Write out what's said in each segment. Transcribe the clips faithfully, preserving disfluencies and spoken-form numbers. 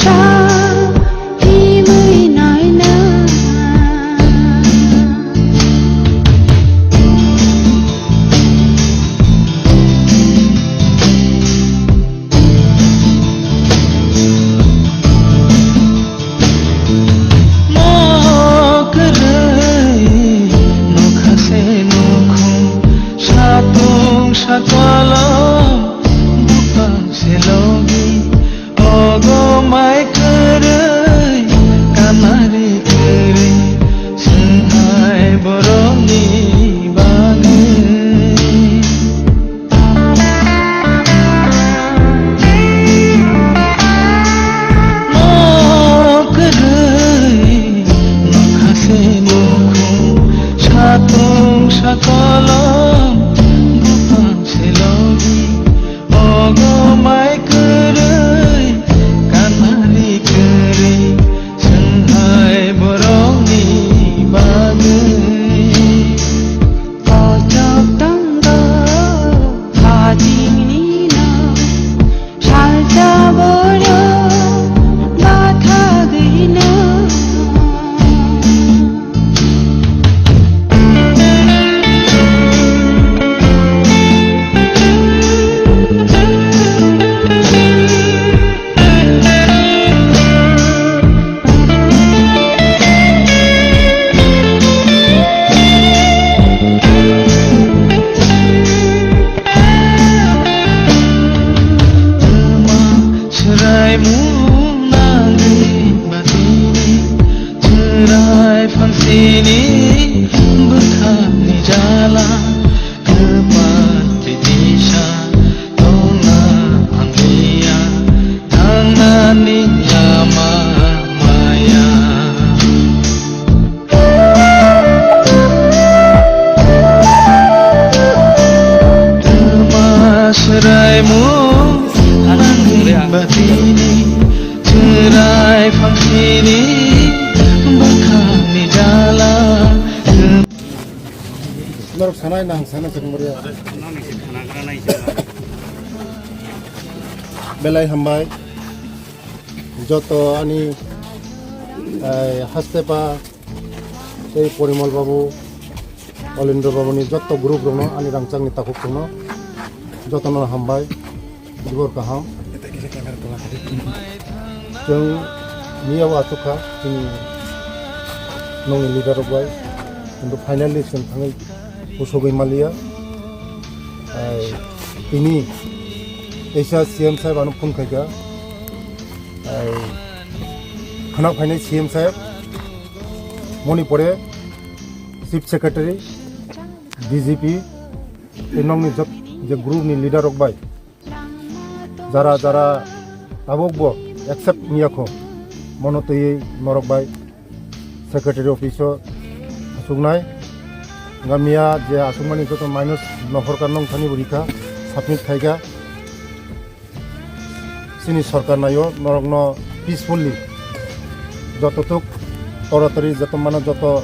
Sa himwi naina. Mo kwrwi nokha se nukhung, satung sakolom buphang se logi, ogo mai kwrwi kanari kwrwi swnghai borokni bagwi. Mo kwrwi nokha se nukhung, satung sakolom buphang se logi, ogo mai kwrwi kanari kwrwi swnghai borokni bagwi. Kochok tongo hajingni no, salsa borok bathagwino. Swraimung nangwi batini, swrai phangsini bwkhakni jala. Kwpal titisa tongna ang liya, thangnani lama maya. Twma swraimung nangwi batini, swrai phangsini bwkhakni jala. Norok sanai nang sana chwng bwrwi. Belai hambai. Joto ani, eh, hastepa tei Porimol babu, Olendro babuni joto group rokno ani rangchakni takhuk tongno jotono hambai. Jubor kaham. Chwng miyao achukha chini nongni leader rok bai. Kintu finally chwng thangwi kusugwi maliya. Ai, tini teisa C M saheb ano phone khaikha. Ai, khwna phainai C M saheb. Moni pore Chief Secretary, D G P, tei nongni jot-, je group ni leader rok bai. Jara jara tabuk bo accept wngya kho, mono twiwi norok bai secretary office o asuknai. Wngkha miya je asukmani joto minus nohorkha nongthani bo rikha, submit khaikha. Chini sorkar naio norokno peacefully joto tuk toratori joto mano joto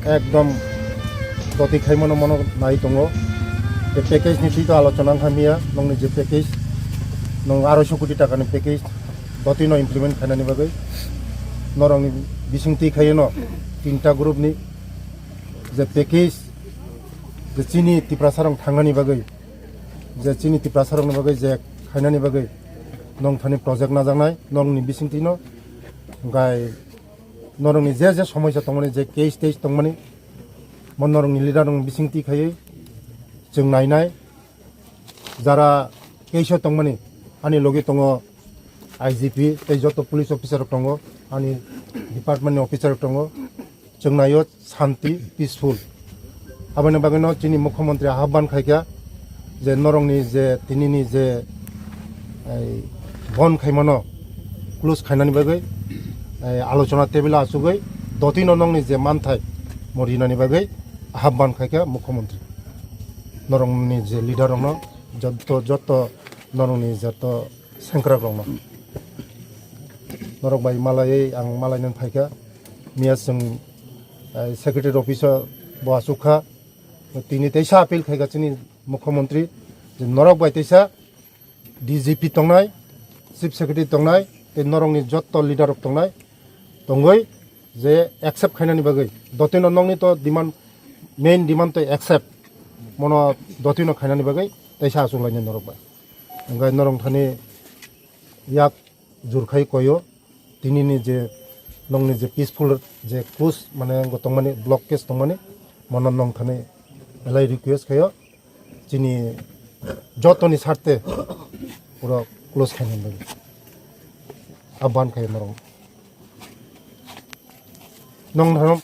ekdom doti khaimano mano nai tongo. Tei package ni thwito alochona wngkha miya, nongni je package, nong aroiso koti takani package dotino implement khainani bagwi norokni bisingtwi khaiwino tinta group ni je package je chini Tiprasarok thangnani bagwi, je chini Tiprasarokni bagwi je khainani bagwi nongthani project najaknai nongni bisingtwino. Hwnkhe norokni je je somosya tongmani, je case tei tongmani, mo norokni leader rokni bisingtwi khaiwi chwng nainai. Jara case o tongmani, ani logi tongo I G P tei joto police officer rok tongo, ani department ni officer rok tongo. Chwng naio shanti, peaceful. Aboni bagwino chini mukhyamantri ahban khaikha je norokni je tinini je, ei, bon khaimano close khainani bagwi, ei, alochona table o achugwi dotino nongni je manthai mo rinani bagwi ahban khaikha mukhyamantri. Norokni je leader rokno, jotto, jotto norokni jotto sengkrak rokno. Norok bai malaiwi ang malainani phaikha. Miya chwng, eh, secretary office o bo achukha. Tini teisa appeal khaikha chini mukhyamantri je norok bai teisa D G P tongnai, chief secretary tongnai, tei norokni jotto leader rok tongnai tongwi je accept khainani bagwi dotino nongni to demand, main demand to accept, mono dotino khainani bagwi teisa achuk lainai norok bai. Hwnkhe norok thani yak jurkhai koyo tinini je nongni je peaceful je kus mane tongmani block case tongmani mono nong thani belai request khayo chini jotoni sarte pura close khainani bagwi abhan khayo norok nong thano.